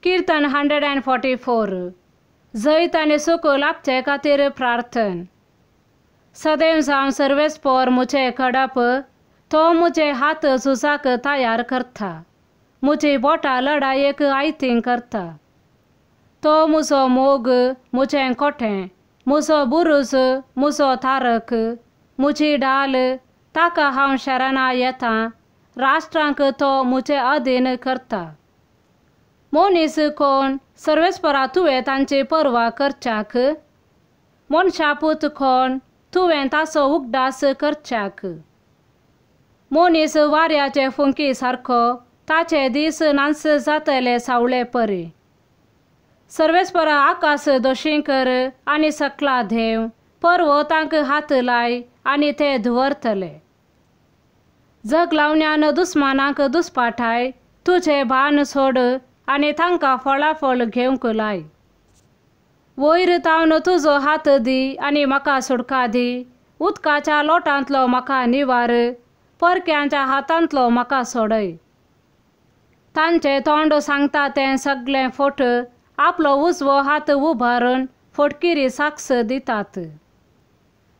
कीर्तन 144. जैत आनी सुख लाभचे खातीर प्रार्थन. सदैव जावन सर्वेस्पोर मुझे खडप, तो मुझे हात झुजाक तयार करता, मुजी बोटां लडायेक आयतीं करता. तो मुजो मोग, मुजें कोटें, मुजो बुरूज, मुजो तारक, मुजी डाल, ताका हांव शरणा येता, राष्ट्रांक तो मुजे अधीन करता. मनीस कोण सर्वेस्परा तुवें तांची पर्वा करच्याक, मनशा पूत कोण तुवें ताचो उगडास करच्याक. मनीस वाऱ्याचे फुंकी सारको, ताचे दीस नांस जातले सावळे परी. सर्वेस्परा आकाश दोशी कर आनी सकला देव, पर्वतांक हात लाय आनी ते धुवरतले. जग लावण्यान दुस्मानांक दुस्पाठाय, तुजे भान सोड आनी तांकां फळाफळ घेवंक लाय. वयर तावन तुजो हात दी आनी म्हाका सुटका दी, उदकाच्या लोटांतलो म्हाका निवार, परक्यांच्या हातांतलो म्हाका सोडय. तांचें तोंड सांगता तें सगळें फोट, आपलो उजवो हात उबारून फोटकिरी साक्ष दितात.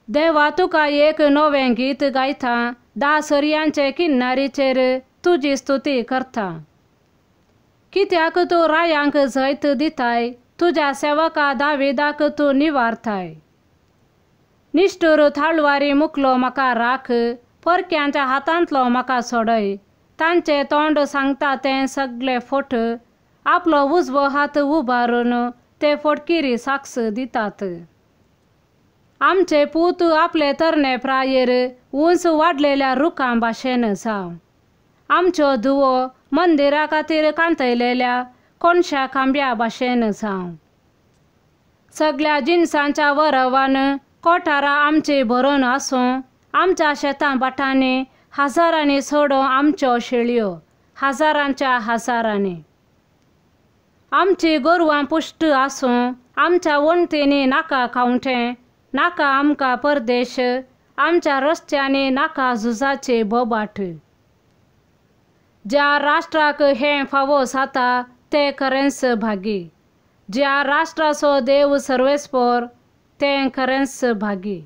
देवा तुका एक नवें गीत गायता, 10 सरयांचे किन्नारीचेर तुजी स्तुती करता. कित्याक तूं रायांक जैत दिताय, तुज्या सेवका दाविदाक तूं निवारताय. निश्ठूर थाळवारी मुकलो म्हाका राख, परक्यांच्या हातांतलो म्हाका सोडय. तांचें तोंड सांगता तें सगळें फोट, आपलो उजवो हात उबारून ते फोटकिरी साक्ष दितात. आमचे पूत आपले तरणे प्रायेर उंच वाडलेल्या रुखां भाशेन जावं. आमच्यो धुवो मंदिरा खातीर कांतयलेल्या कोनशा खांब्या भाशेन जावं. सगळ्या जिनसांच्या वरवान कोठारां आमची भरून आसूं, आमच्या शेतां भाटांनी हजारांनी सोडो आमच्यो शेळयो, हजारांच्या हजारांनी. आमची गोरवां पुश्ट आसूं, आमच्या वणटींनी नाका खावटें, नाका आमकां परदेश, आमच्या रस्त्यांनी नाका झुजाची बोबाट. ज्या राष्ट्राक हें फावो जाता तें खरेंच भागी, ज्या राष्ट्राचो देव सर्वेस्पोर तें खरेंच भागी.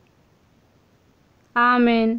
आमेन.